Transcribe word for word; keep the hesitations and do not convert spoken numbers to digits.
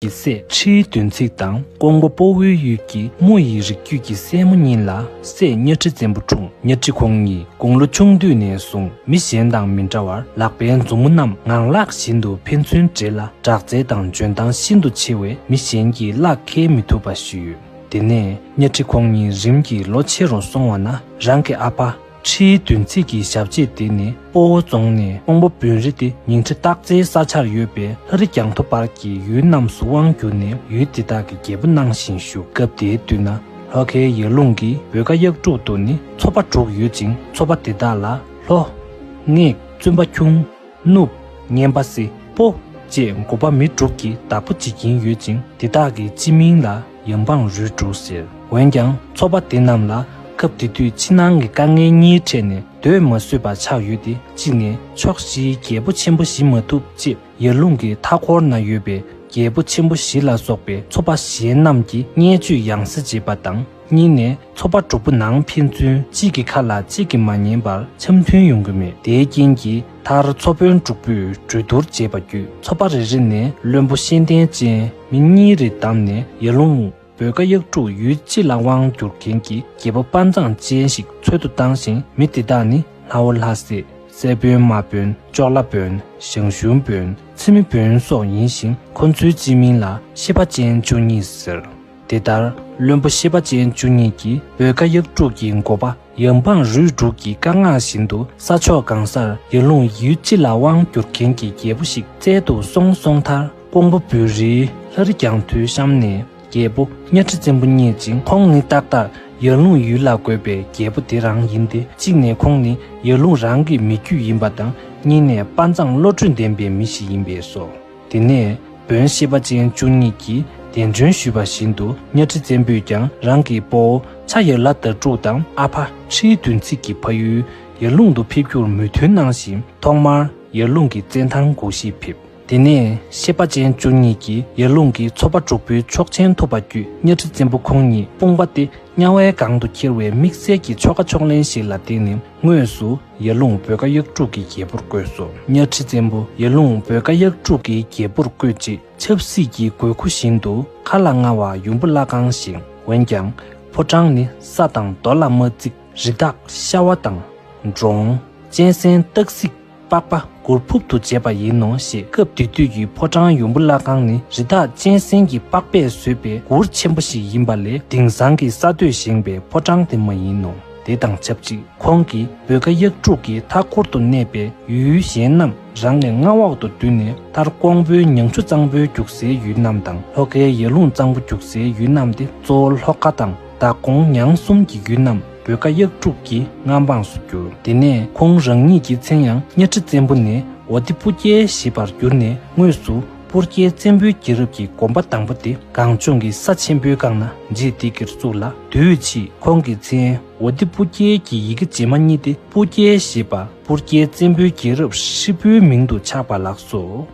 ཀྱི་སྲས་ཁྲིའི་བདུན་ཚིགས་དང་ཀོང་པོ་སྤོ་བོའི་ཡུལ་གྱི་རྨོ་ཡི་རིགས་རྒྱུད་ཀྱི་སྲས་མོ་གཉིས་ལ་སྲས་གཉའ་ཁྲི་བཙན་པོ་འཁྲུངས། གཉའ་ཁྲི་ཁོང་ཉིད་དགུང་ལོ་ཆུང་དུས་ནས་བཟུང་མི་གཞན་དང་མི་འདྲ་བར་ལག་པའི་མཛུབ་མོ་རྣམས་ངང་ལག་བཞིན་དུ་ཕན་ཚུན་འབྲེལ་ལ། དྲག་རྩལ་དང་འཇོན་ཐང་ཤིན་ཏུ་ཆེ་བས་མི་གཞན་གྱིས་གླགས་འཁེལ་མི་ཐུབ་པ་ཞིག་ཡོད། དེ་ནས་གཉའ་ཁྲི་ཁོང་ཉིད་རིམ་གྱིས་ལོ་ཆེ་རུ་སོང་བ་ན་རང་གི་ཨ་ཕ་ཁྲིའི་བདུན་ཚིགས་ཀྱི་ཞབས་རྗེས་དེ་ནི་སྤོ་བོ་རྫོང་ནས་ཀོང་པོ་བོན་རི་སྟེ་ཉིང་ཁྲི་སྟག་རྩེའི་ས་ཆར་ཡོད་པའི་ལྷ་རི་གྱང་ཐོ་བར་གྱི་ཡུལ་རྣམས་སུ་དབང་བསྒྱུར་ནས་ཡུལ་དེ་དག་གི་རྒྱལ་པོ་གནང་བཞིན་བཞུགས། སྐབས་དེའི་དུས་ན་ལྷོ་ཁའི་ཡར་ཀླུང་གི་བོད་ཀ་གཡག་དྲུག་ཏུ་ནི་ཚོ་པ་དྲུག་ཡོད་ཅིང་ཚོ་པ་དེ་དག་ལ་ལྷོ། སྔས། བཙུན་པ་ཁྱུང་། ནུབ། གཉན་པ་སེ། སྤོ། བཅས་འགོ་པ་མི་དྲུག་གིས་བདག་པོ་བྱེད་ཀྱིན་ཡོད་ཅིང་དེ་དག་གི་སྤྱི་མིང་ལ་ཡབ་འབངས་རུས་དྲུག་ཟེར། འོན་ཀྱང་ཚོ་པ་དེ་རྣམས་ལ་སྐབས་དེ་དུས་ཕྱི་ནང་གི་དཀའ་ངལ་གཉིས་འཕྲད་ནས་སྡོད་མ་བཟོད་པ་ཆགས་ཡོད་དེ། གཅིག་ནས་ཕྱོགས་བཞིའི་རྒྱལ་པོ་ཆེན་པོ་བཞི་མ་ཐུབ་ཅེས་ཡར་ཀླུང་གི་མཐའ་འཁོར་ན་ཡོད་པའི་རྒྱལ་པོ་ཆེན་པོ་བཞི་ལ་སོགས་པའི་ཚོ་པ་གཞན་རྣམས་ཀྱིས་བརྙས་བཅོས་ཡང་སེ་བྱེད་པ་དང་། གཉིས་ནས་ཚོ་པ་དྲུག་པོ་ནང་ཕན་ཚུན་གཅིག་གི་ཁ་ལ་གཅིག་གིས་མ་ཉན་པར་འཆམ་མཐུན་ཡོང་གི་མེད། དེའི་རྐྱེན་གྱིས་མཐར་ཚོ་དཔོན་དྲུག་པོས་གྲོས་བསྡུར་བྱས་པ་བརྒྱུད་ཚོ་པ་རེ་རེ་ནས་བློན་པོ་ཤེས་ལྡན་ཅན་མི་གཉིས་རེ་བདམས་ནས་ཡར་ཀླུང་བོད་ཀ་གཡག་དྲུག་ཡུལ་སྤྱི་ལ་དབང་བསྒྱུར་མཁན་གྱི་རྒྱལ་པོ་དཔའ་མཛངས་ཅན་ཞིག་འཚོལ་དུ་བཏང་ཞིང་། མི་དེ་དག་ནི་ལྷ་བོ་ལྷ་སྲས། སྲས་བོན། མ་བོན། ཅོག་ལ་བོན། ཞང་ཞུང་བོན། ཚེ་མི་བོན་སོགས་ཡིན་ཞིང་། ཁོ་ཚོའི་སྤྱི་མིང་ལ་ཤེས་པ་ཅན་བཅུ་གཉིས་ཟེར། དེ་ལྟར་བློན་པོ་ཤེས་པ་ཅན་བཅུ་གཉིས་ཀྱིས་བོད་ཀ་གཡག་དྲུག་གི་འགོ་པ་ཡབ་འབངས་རུས་དྲུག་གི་བཀའ་མངགས་བཞིན་དུ་ས་ཕྱོགས་གང་སར་ཡར་ཀླུང་ཡུལ་སྤྱི་ལ་དབང་བསྒྱུར་མཁན་གྱི་རྒྱལ་པོ་ཞིག་བཙལ་དུ་སོང་། སོང་མཐར་ཀོང་པོ་བོན་རིའི་ལྷ་རི་གྱང་ཐོའི་གཤམ་ནས་རྒྱལ་པོ་གཉའ་ཁྲི་བཙན་པོ་རྙེད་ཅིང་། ཁོང་ནི་ཏག་ཏག་ཡར་ཀླུང་ཡུལ་ལ་དགོས་པའི་རྒྱལ་པོ་དེ་རང་ཡིན་ཏེ། གཅིག་ནས་ཁོང་ནི་ཡར་ཀླུང་རང་གི་མི་རྒྱུད་ཡིན་པ་དང་། གཉིས་ནས་དཔའ་མཛངས་བློ་གྲོས་ལྡན་པའི་མི་ཞིག་ཡིན་པས་སོ། དེ་ནས་བོན་ཤེས་པ་ཅན་བཅུ་གཉིས་ཀྱིས་གདན་འདྲེན་ཞུས་པ་བཞིན་དུ་གཉའ་ཁྲི་བཙན་པོས་ཀྱང་རང་གི་སྤོ་བོ་ཕྱྭ་ཡར་ལ་དར་དྲུག་དང་ཨ་ཕ་ཁྲིའི་བདུན་ཚིགས་ཀྱི་ཕ་ཡུལ་ཡར་ཀླུང་དུ་ཕེབས་རྒྱུར་མོས་མཐུན་གནང་ཞིང་། ཐོག་མར་ཡར་ཀླུང་གི་བཙན་ཐང་སྒོ་བཞིར་ཕེབས། དེ་ནས་ཤེས་པ་ཅན་བཅུ་གཉིས་ཀྱིས་ཡར་ཀླུང་གི་ཚོ་པ་དྲུག་པོའི་ཆོག་མཆན་ཐོབ་པ་བརྒྱུད་གཉའ་ཁྲི་བཙན་པོ་ཁོང་ཉིད་དཔུང་པ་སྟེ་དམྱལ་བའི་སྒང་དུ་འཁྱེར་བའི་དམིགས་བསལ་གྱི་ཆོ་ག་ཕྱོགས་ལེན་ཞིག་ལ་བརྟེན་ནས་དངོས་སུ་ཡར་ཀླུང་བོད་ཀ་གཡག་དྲུག་གི་རྒྱལ་པོར་བསྐོས་སོ། གཉའ་ཁྲི་བཙན་པོ་ཡར་ཀླུང་བོད་ཀ་གཡག་དྲུག་གི་རྒྱལ་པོར་བསྐོས་རྗེས་ཆབ་སྲིད་ཀྱི་དགོས་མཁོ་བཞིན་དུ་མཁའ་ལ་མངའ་བ་ཡུམ་བུ་བླ་སྒང་བཞེངས། འོན་ཀྱང་ཕོ་བྲང་ནི་ས་དང་རྡོ་ལ་མ་བརྩིགས། རི་དྭགས་ཤ་བ་དང་འབྲོང་། གཅན་གཟན་སྟག་གཟིག་པགས་པ་གུར་ཕུབ་ཏུ་བྱས་པ་ཡིན་ནོ་ཞེས། སྐབས་དེ་དུས་ཀྱི་ཕོ་བྲང་ཡུམ་བུ་བླ་སྒང་ནི་རི་དྭགས་གཅན་གཟན་གྱི་པགས་པས་བཟོས་པའི་གུར་ཆེན་པོ་ཞིག་ཡིན་པ་ལས་དེང་སང་གི་ས་སྟོད་བཞེངས་པའི་ཕོ་བྲང་དེ་མ་ཡིན་ནོ། དེ་དང་ཆབས་ཅིག་ཁོང་གིས་བོད་ཀ་གཡག་དྲུག་གི་མཐའ་འཁོར་དུ་གནས་པའི་ཡུལ་གཞན་རྣམས་རང་གི་མངའ་འོག་ཏུ་བསྡུས་ནས། མཐར་ཀོང་པོའི་ཉང་ཆུ་གཙང་པོའི་རྒྱུག་སའི་ཡུལ་རྣམས་དང་ལྷོ་ཁའི་ཡར་ཀླུང་གཙང་པོ་རྒྱུག་སའི་ཡུལ་རྣམས་ཏེ། གཙོ་བོ་ལྷོ་ཁ་དང་བདག་ཁོངས་ཉང་གསུམ་གྱི་ཡུལ་རྣམས་བོད་ཀ་གཡག་དྲུག་གི་མངའ་འབངས་སུ་གྱུར། དེ་ནས་ཁོང་རང་ཉིད་ཀྱི་མཚན་ཡང་གཉའ་ཁྲི་བཙན་པོ་ནས་ཝ་ཏི་སྤུ་རྒྱལ་ཞེས་པར་གྱུར་ནས། དངོས་སུ་སྤུ་རྒྱལ་བཙན་པོའི་རྒྱལ་རབས་ཀྱི་དགོན་པ་དང་པོ་དེ་གངས་ལྗོངས་ཀྱི་ས་ཆེན་པོའི་སྒང་ན་མཇལ་བདེ་གིར་བཙུགས་ལ། དུས་ཕྱིས་ཁོང་གི་མཚན་ཝ་ཏི་སྤུ་རྒྱལ་གྱི་ཡི་གེ་རྗེས་མ་གཉིས་ཏེ། སྤུ་རྒྱལ་ཞེས་པ་སྤུ་རྒྱལ་བཙན་པོའི་རྒྱལ་རབས་ཧྲིལ་པོའི་མིང་དུ་ཆགས་པ་ལགས་སོ།